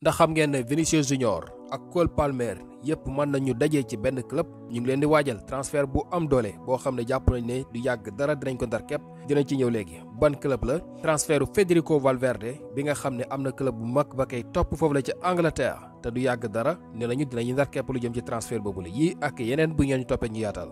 ndax xam ngeen ne Vinicius Junior ak Cole Palmer yëpp mën nañu dajee ci benn club ñu ngi leen di waajal transfert bu am doole boo xam ne jàpp nañ ne du yàgg dara dinañ ko ndar képp dinañ ci ñëw léegi. ban club la transfertu Federico Valverde bi nga xam ne am na club bu mag ba koy topp foofu la ci Angleterre te du yàgg dara ne nañu dinañu ndar képp lu jëm ci transfert boobu la yii ak yeneen bu ngeen ñu toppee ñu yaatal.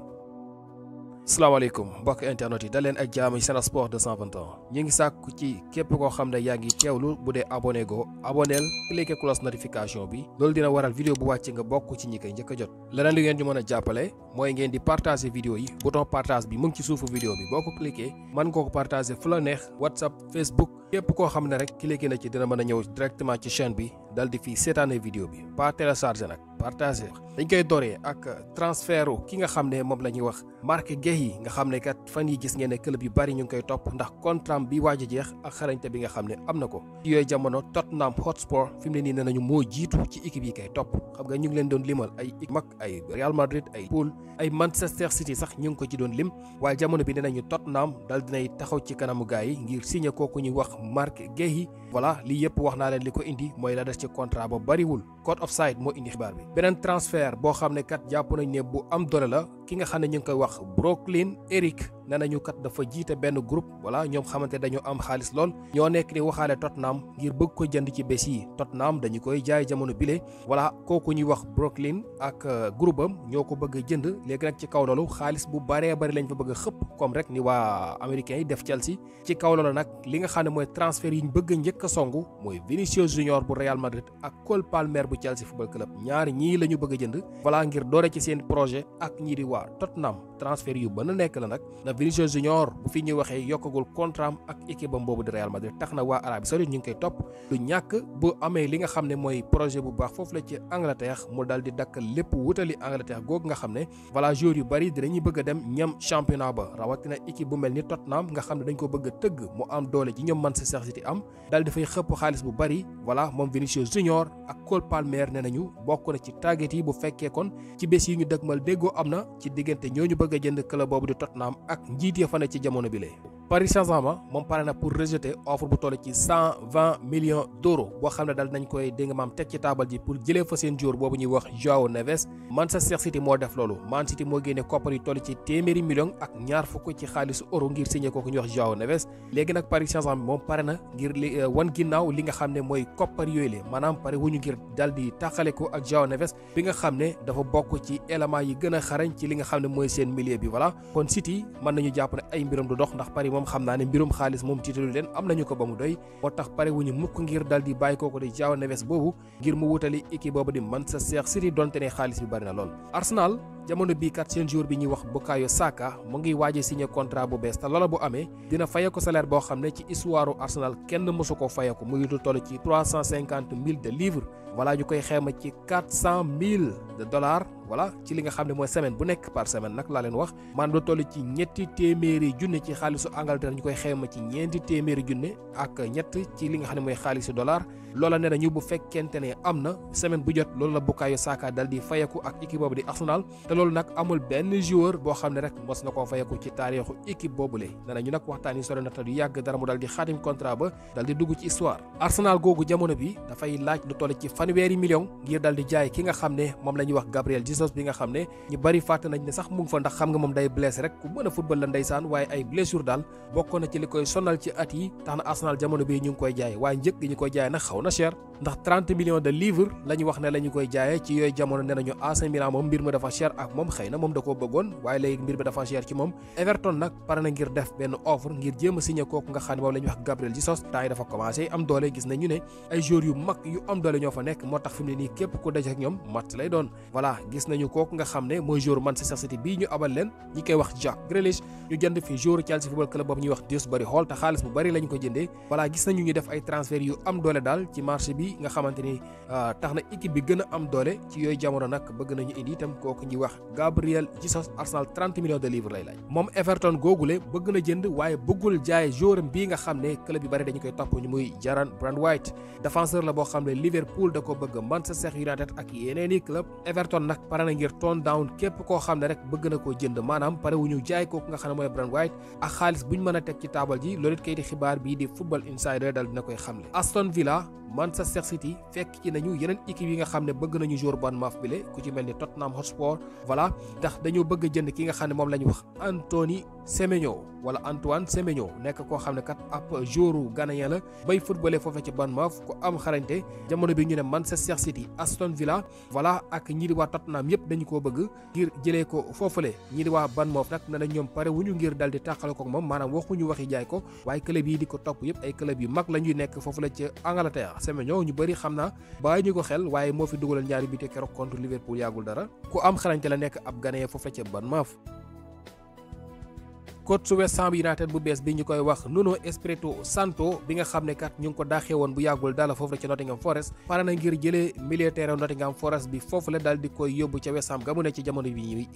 salaamaaleykum mbokk internet yi da leen ak jaamu Sen Sport 221 ñu ngi sàkku ci képp koo xam ne yaa ngi teewlu bu dee abonné go aboneel cliquer cloche notification bi loolu dina waral vidéo bu wàcc nga bokk ci ñi koy njëkk a jot. leneen li ngeen ñu mën a jàppale mooy ngeen di partager vidéo yi bouton partage bi mu ngi ci suufu vidéo bi boo ko cliquer mën nga ko partager fu la neex WhatsApp Facebook képp koo xam ne rek cliquer na ci dina mën a ñëw directement ci chaîne bi dal di fii seetaane vidéo bi pas télécharger nag partager. dañ koy dooree ak transfertu ki nga xam ne moom la ñuy wax Mercredi nga xam ne kat fan yi gis ngeen ne club yu bari ñu ngi koy topp ndax contrat bi waaj a jeex ak xarañte bi nga xam ne am na ko. ci yooyu jamono Tottenham Hotspur fi mu ne nii nee nañu moo jiitu ci équipe yi koy topp xam nga ñu ngi leen doon limal ay équipe mag ay Real Madrid ay Pool ay Manchester City sax ñu ngi ko ci doon lim waaye jamono bi nee nañu Tottenham dal dinay taxaw ci kanamu gaay yi ngir signé kooku ñuy wax Mercredi voilà lii yëpp wax naa leen li ko indi mooy la des ci contrat ba bariwul code offside moo indi xibaar bi. beneen transfert boo xam ne kat jàpp nañ ne bu am doole la ki nga xam ne ñu ngi koy wax Brooklyn Eric nee nañu kat dafa jiite benn groupe voilà ñoom xamante dañoo am xaalis lool ñoo nekk di waxaale Tottenham ngir bëgg ko jënd ci bés yi Tottenham dañu koy jaay jamono bile voilà kooku ñuy wax Brooklyn ak groupe am ñoo ko bëgg a jënd léegi nag ci kaw loolu xaalis bu baree bari lañ fa bëgg a xëpp comme rek ni waa américains yi def Chelsea ci kaw loolu nag li nga xam ne mooy transfert yi ñu bëgg a njëkk a songu mooy Vinicius Junior bu Real Madrid ak Cole Palmer bu Chelsea Football Club ñaari ñii la ñu bëgg a jënd voilà ngir doore ci seen projet ak ñii di waa Tottenham transfert yu mën a nekk la nag na Vinicius Junior bu fi ñuy waxee yokkagul contrat ak équipe am boobu di Real Madrid tax na waa Arabie Saoudite ñu ngi koy topp du ñàkk bu amee li nga xam ne mooy projet bu baax foofu la ci Angleterre mu dal di dakkal lépp wutali Angleterre googu nga xam ne voilà joueurs yu bari dinañuy bëgg a dem ñam championnat ba rawatina équipe bu mel ni Tottenham nga xam ne dañ ko bëgg a tëgg mu am doole ji ñoom Manchester City am dal di fay xëpp xaalis bu bari voilà moom Vinicius Junior ak Cole Palmer ne nañu bokk na ci target yi bu fekkee kon ci bés yi ñu dëgmal déggoo am na ci diggante ñooñu bëgg a jënd club boobu di Tottenham ak njiit ya fa ne ci jamono bi lee Paris Saint-Germain moom pare na pour rejeter offre bu toll ci 120 millions d'euros boo xam ne dal nañ koy dégg maam teg ci taabal ji pour jëlee fa seen joueur boobu ñuy wax Joao Neves Manchester City moo def loolu Man City moo génne koppar yu toll ci téeméeri millions ak ñaar fukk ci xaalisu euro ngir signé kooku ñuy wax Joao Neves léegi nag Paris Saint-Germain moom pare na ngir wan ginnaaw li nga xam ne mooy koppar yooyu la maanaam pare wuñu ngir dal di tàqale ko ak Joao Neves bi nga xam ne dafa bokk ci éléments yi gën a xarañ ci li nga xam ne mooy seen milieu bi voilà kon City mën nañu jàpp ne ay mbiram du dox ndax Paris moom xam naa ne mbirum xaalis moom tiitalu leen am nañu ko ba mu doy moo tax pare wuñu mukk ngir dal di bàyyi kooku di Joao Neves boobu ngir mu wutali équipe boobu di Manchester City donte ne xaalis bi bari na lool. Arsenal jamono bii kat seen joueur bi ñuy wax Bukayo Saka mu ngi waaje signé contrat bu bees te loola bu amee dina fayeeku salaire boo xam ne ci histoire Arsenal kenn mësu ko fayeeku muy lu toll ci 350 000 de livres voilà ñu koy xeema ci 400 000 de dollars voilà ci li nga xam ne mooy semaine bu nekk par semaine nag laa leen wax man lu toll ci ñetti téeméeri junne ci xaalisu Angleterre ñu koy xeema ci ñeenti téeméeri junne ak ñett ci li nga xam ne mooy xaalisu dollar loola ne nañu bu fekkente ne am na semaine bu jot loolu la Bukayo Saka dal di fayeku ak équipe boobu di Arsenal te loolu nag amul benn joueur boo xam ne rek mos na koo fayeku ci taarixu équipe boobule ne nañu nag waxtaan yi sore na te du yàgg dara mu dal di xaatim contrat ba dal di dugg ci histoire Arsenal googu jamono bi dafay laaj lu toll ci fanweeri million ngir dal di jaay ki nga xam ne moom la ñuy wax Gabriel Jesus bi nga xam ne ñu bari fàtte nañ ne sax mu ngi fa ndax xam nga moom day blessé rek ku mën a football la ndeysaan waaye ay blessure daal bokk na ci li koy sonal ci at yi tax na Arsenal jamono bi ñu ngi koy jaay waaye njëkk gi ñu koy jaay nag xaw na cher ndax 30 millions de livres la ñu wax ne la ñu koy jaayee ci yooyu jamono ne nañu AC Milan moom mbir mi dafa cher ak moom xëy na moom da koo bëggoon waaye léegi mbir mi dafa cher ci moom Everton nag pare na ngir def benn offre ngir jéem a signé kooku nga xam ne moom la ñuy wax Gabriel Jesus temps yi dafa commencé am doole gis nañu ne ay joueurs yu mag yu am doole ñoo fa nekk moo tax fi mu ne nii képp ku daje ak ñoom match lay doon voilà gis nañu kooku nga xam ne mooy joueur Manchester City bii ñu abal leen ñi koy wax Jack Grealish ñu jënd fi joueur Chelsea Football Club boobu ñuy wax Dewsbury Hall te xaalis bu bari lañu ko jëndee voilà gis nañu ñu def ay transfert yu am doole daal ci marché bi nga xamante ni tax na équipe bi gën a am doole ci yooyu jamono nag bëgg nañu indi itam kooku ñuy wax Gabriel Jesus Arsenal 30 millions de livres lay laaj moom Everton googule bëgg na jënd waaye bëggul jaay joueur bii nga xam ne club yu bari dañu koy topp ñu muy Jaran Brandwhite défenseur la boo xam ne Liverpool da ko bëgg Manchester United ak yeneen i club Everton nag pare na ngir tone down képp koo xam ne rek bëgg na koo jënd maanaam pare wu ñu jaay kooku nga xam ne mooy Brandwhite ak xaalis buñ mën a teg ci taabal ji loolu it kayiti xibaar bii di Football Insider dal dina koy xamle Aston Villa Manchester Manchester City fekk ci nañu yeneen équipe yi nga xam ne bëgg nañu joueur Bournemouth bile ku ci mel ni Tottenham Hotspur voilà ndax dañoo bëgg a jënd ki nga xam ne moom la ñu wax Antoine Semenyo nekk koo xam ne kat ab joueur ghanéen la bay footballé foofu ci Bournemouth ku am xarañte jamono bi ñu ne Manchester City Aston Villa voilà ak ñii di waa Tottenham yëpp dañu koo bëgg ngir jëlee ko foofule ñii di waa Bournemouth nag ne na ñoom pare wuñu ngir dal di tàqale ko moom maanaam waxuñu waxi jaay ko waaye club yi di ko topp yëpp ay club yu mag la ñuy nekk foofu la ci Angleterre Semenyo ñu bëri xam naa bàyyi ñu ko xel waaye moo fi dugalal ñaari bi te keroog contre Liverpool yàggul dara ku am xarañte la nekk ab ghanéen foofu la ci Bournemouth. coach su West Ham United bu bees bi ñu koy wax Nuno Espirito Santo bi nga xam ne kat ñu ngi ko daaxee woon bu yàggul dala foofu la ca Nottingham Forest pare na ngir jëlee milieu terrain Nottingham Forest bi foofu la daal di koy yóbbu ca West Ham ga mu ne ci jamono bi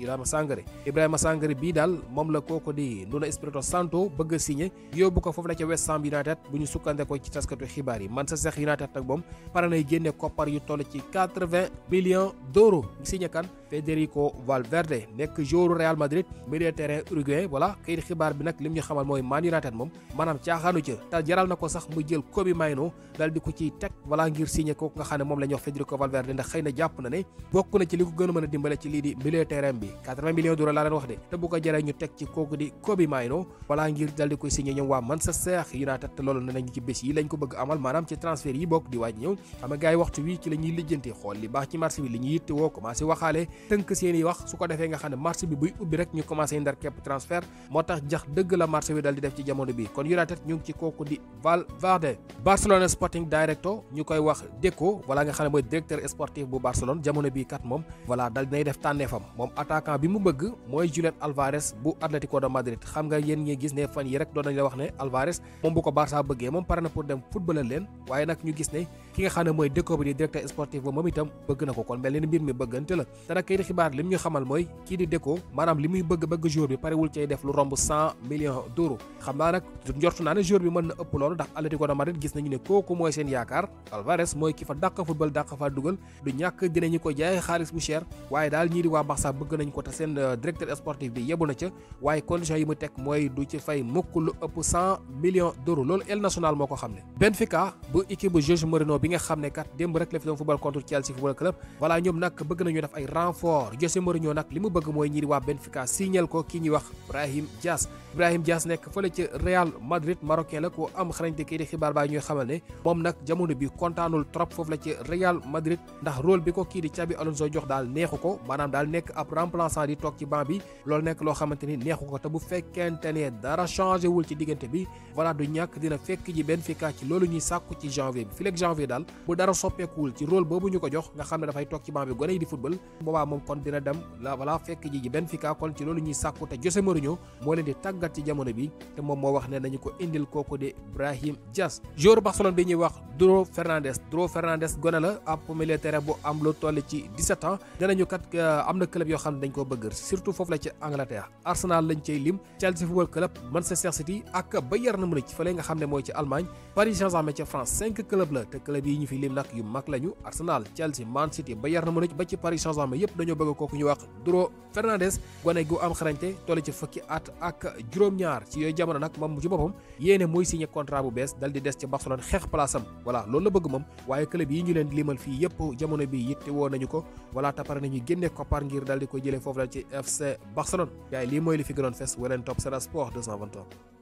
Ibrahima Sangare bii daal moom la kooku di Nuno Espirito Santo bëgg a signé yóbbu ko foofu la ca West Ham United bu ñu sukkandekoo ci taskatu xibaar yi Manchester United nag moom pare nay génne koppar yu toll ci 80 millions d'euros signé kan Federico Valverde nekk joueur Real Madrid milieu terrain uruguayen voilà kayit xibaar bi nag lim ñu xamal mooy Man United moom maanaam caaxaanu ca te jaral na ko sax mu jël Kobbie Mainoo dal di ko ciy teg voilà ngir signé ko nga xam ne moom la ñuy wax Federico Valverde ndax xëy na jàpp na ne bokk na ci li ko gën a mën a dimbale ci lii di milieu terrain bi 80 millions d'euros laa leen wax de te bu ko jaree ñu teg ci kooku di Kobbie Mainoo voilà ngir dal di koy signé ñoom waa Manchester United te loolu ne nañu ci bés yi lañ ko bëgg amal maanaam ci transfert yi bokk di waaj ñëw xam nga gars yi waxtu wi ci la ñuy lijjanti xool li baax ci marché bi li ñuy yitte woo commencé waxaale tënk seen i wax su ko defee nga xam ne marché bi buy ubbi rek ñu commencé ndar képp transfert moo tax jax dëgg la marché bi dal di def ci jamono bi kon United ñu ngi ci kooku di Valverde. Barcelona Sporting Director ñu koy wax Deco voilà nga xam ne mooy directeur sportif bu Barcelone jamono bi kat moom voilà dal dinay def tànneefam moom attaquant bi mu bëgg mooy Julián Álvarez bu Atlético de Madrid xam nga yéen ñi gis ne fan yi rek doon nañ la wax ne Álvarez moom bu ko Barça bëggee moom pare na pour dem footballal leen waaye nag ñu gis ne ki nga xam ne mooy Deco bi di directeur sportif ba moom itam bëgg na ko kon mel ni mbir mi bëggante la te nag kay di xibaar lim ñu xamal mooy kii di Deco maanaam li muy bëgg joueur bi parewul cay def lu romb 100 millions d'euros xam naa nag njortu naa ne joueur bi mën na ëpp loolu ndax Atlético de Madrid gis nañu ne kooku mooy seen yaakaar Álvarez mooy ki fa dàq football dàq fa dugal du ñàkk dinañu ko jaay xaalis bu cher waaye daal ñii di waa Barça bëgg nañ ko te seen directeur sportif bi yebu na ca waaye condition yi mu teg mooy du ci fay mukk lu ëpp 100 millions d'euros loolu El Nacional moo ko xam ne Benfica bu équipe bu José Mourinho bi nga xam ne kat démb rek la fi doon football contre Chelsea football club voilà ñoom nag bëgg nañu def ay renfort José Mourinho nag li mu bëgg mooy ñii di waa Benfica signal ko ki ñuy wax Brahim Diaz nekk fële ci Real Madrid marocain la ko am xarañte kii di xibaar baa ñuy xamal ne moom nag jamono bi kontaanul trop foofu la ci Real Madrid ndax rôle bi ko kii di Xabi Alonso jox daal neexu ko maanaam daal nekk ab remplaçant di toog ci banc bi loolu nekk loo xamante ni neexu ko te bu fekkente ne dara changé wul ci diggante bi voilà du ñàkk dina fekk ji Benfica ci loolu ñuy sàkku ci janvier bi fileeg janvier daal bu dara soppeekuwul ci rôle boobu ñu ko jox nga xam ne dafay toog ci banc bi gone yi di football boobaa moom kon dina dem la voilà fekk ji Benfica kon ci loolu ñuy sàkku te José Mourinho moo leen di tàggat ci jamono bi te moom moo wax ne nañu ko indil kooku de Brahim Diaz joueur Barcelone bi ñuy wax Duro Fernandes gone la ab milieu terrain bu am lu toll ci 17 ans danañu kat am na club yoo xam ne dañ koo bëgg surtout foofu la ci Angleterre Arsenal lañ cay lim Chelsea football club Manchester City ak Bayern Munich fële nga xam ne mooy ci Allemagne Paris Saint-Germain ca France 5 club la te club yi ñu fi lim nag yu mag lañu Arsenal Chelsea Man City Bayern Munich ba ci Paris Saint-Germain yëpp dañoo bëgg kooku ñu wax Duro Fernandes gone gu am xarañte toll ci fukki at ak juróom-ñaar ci yooyu jamono nag moom ci boppam yéene mooy signé contrat bu bees dal di des ci Barcelone xeex place am voilà loolu la bëgg moom waaye club yi ñu leen limal fii yëpp jamono bi yitte woo nañu ko voilà tapare nañu génne koppar ngir dal di ko jëlee foofu la ci FC Barcelone gars yi lii mooy li fi gënoon fes waleen topp Sen Sport 221